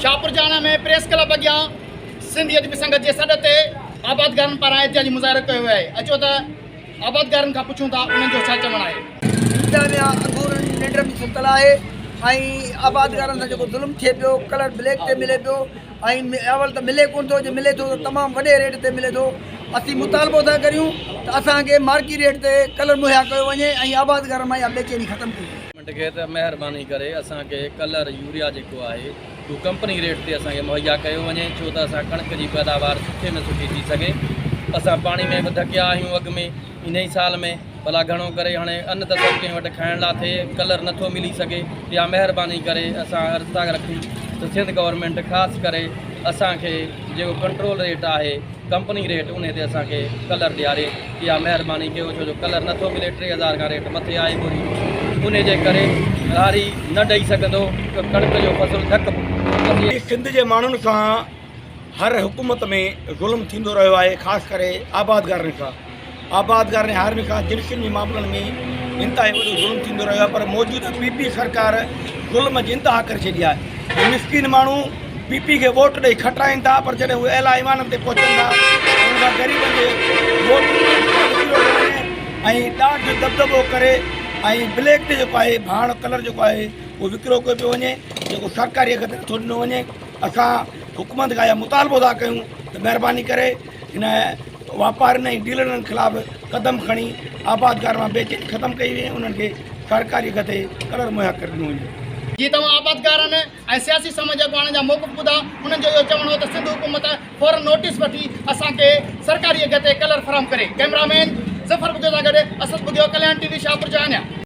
Shahpur جهاڻا ۾ press club اڳيان سنڌي ادبي سنگت جي سڏ تي آبادگارن پاران احتجاجي مظاهرو ڪيو ويو آهي. اچو ته آبادگارن کان پڇون ٿا انهن جو ڇا چوڻ آهي. انتظاميا انگورن ننڊ ۾ ستل آهي ۽ آبادگارن سان جيڪو ظلم ٿئي پيو ڪلر بليڪ تي ملي پيو ۽ اول ته ملي ڪونه ٿو جي ملي ٿو ته تمام وڏي ريٽ تي ملي ٿو اسين مطالبو ٿا ڪريون ته اسان کي مارڪيٽ ريٽ تي ڪلر مهيا ڪيو وڃي ۽ آبادگارن مان اها بيچيني ختم ڪئي وڃي. گورنمينٽ کي ته مهرباني ڪري اسان کي ڪلر يوريا جيڪو آهي اهو ڪمپني ريٽ تي اسان کي مهيا ڪيو وڃي ڇو ته اسان ڪڻڪ جي پيداوار سٺي ۾ سٺي ٿي سگهي اسان پاڻي ۾ به ڌڪيا آهيون اڳ ۾ انهي سال ۾ ڀلا گهڻو ڪري هاڻي ان ته سڀ ڪنهن وٽ کائڻ لا ٿئي ڪلر نٿو ملي سگهي اها مهرباني ڪري اسان عرض ٿا رکون ته سنڌ گورنمينٽ خاص ڪري اسان کي جيڪو ڪنٽرول ريٽ آهي ڪمپني ريٽ انهي تي اسان کي ڪلر ڏياري اها مهرباني ڪيو ڇو جو ڪلر نٿو ملي 3000 کان ريٽ مٿي آهي ٻوري انهي جي ڪري هاري نه ڏئي سگهندو ڪڻڪ جو فصل ڌڪ اسين. سنڌ جي ماڻهن سان هر حڪومت ۾ ظلم ٿيندو رهيو آهي خاص ڪري آبادگارن سان آبادگارن ۽ هارين کان جنسين جي معاملن ۾ انتهائي وڏو ظلم ٿيندو رهيو آهي پر موجوده پي پي سرڪار ظلم جي انتها ڪري ڇڏي آهي مسڪين ماڻهو پي پي کي ووٽ ڏئي کٽرائين ٿا پر جڏهن اهي اعليٰ ايوانن تي پهچن ٿا انهن کان غريبن جي ووٽ ۽ ڏاڍ دٻدٻو ڪري ۽ بليڪ تي جيڪو آهي ڀاڻ ڪلر جيڪو آهي اهو وڪرو ڪيو پيو وڃي جيڪو سرڪاري اگهه تي نٿو ڏنو وڃي اسان حڪومت کان اها مطالبو ٿا ڪيون ته مهرباني ڪري هن واپارين ۽ ڊيلرن خلاف قدم کڻي آبادگار مان بيچيني ختم ڪئي وڃي انهن کي سرڪاري اگهه تي ڪلر مهيا ڪري ڏنو وڃي. جي توهان آبادگارن ۽ سياسي سماجي اڳواڻن جا موقف ٻڌا انهن جو اهو چوڻ هو ته سنڌ حڪومت فورن نوٽيس وٺي اسان کي سرڪاري اگهه تي ڪلر فراهم ڪري. ڪئميرا مين ظفر ٻگهيو سان گڏ اسد ٻگهيو، ڪلياڻ ٽي وي، شاهپور جهانيان.